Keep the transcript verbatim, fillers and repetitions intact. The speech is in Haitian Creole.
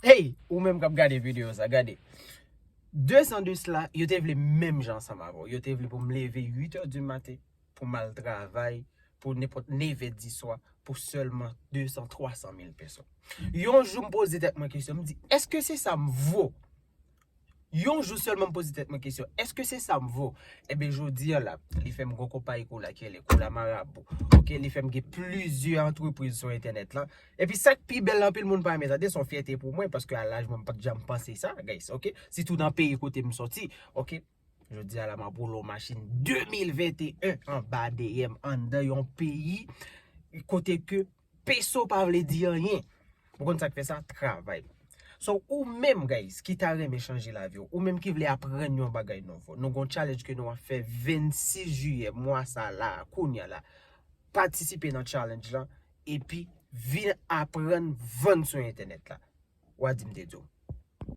Hey, ou menm k ap gade videyo sa, gade. De zan de sila, yo te vle menm jan ansanm avè w. Yo te vle pou m leve uit è di maten, pou m al travay, pou nenpòt nèf è di swa, pou sèlman de san, twa san mil peso. Yon jou m poze tèt mwen kesyon, m di, èske se sa m vo? Yon jou sèlman m poze tèt mwen kesyon, èske se sa m vo? Ebyen, jodi a la, li fè m gon konpayi kola ki rele Kola Marabou. Ok, li fè m gen plizyè antrepriz sou entènèt la. Epi sa k pi bèl la, anpil moun pa renmen tande, se yon fyète pou mwen, paske a laj mwen, m pa t janm panse sa, guys, ok? Sitou nan peyi kote m sòti, ok? Jodi a la, m ap woule yon machin de mil venteyen anba dèyè m, anndan yon peyi kote ke peso pa vle di anyen. Ou konn sa k fè sa? Travay. So, ou menm, guys, ki ta renmen chanje lavi w, ou menm ki vle aprann yon bagay nouvo, nou gon challenge ke nou ap fè vennsis jiyè, mwa sa la, kounye a la. Patisipe nan challenge la, epi vin aprann vann sou entènèt la. W a di m te di w.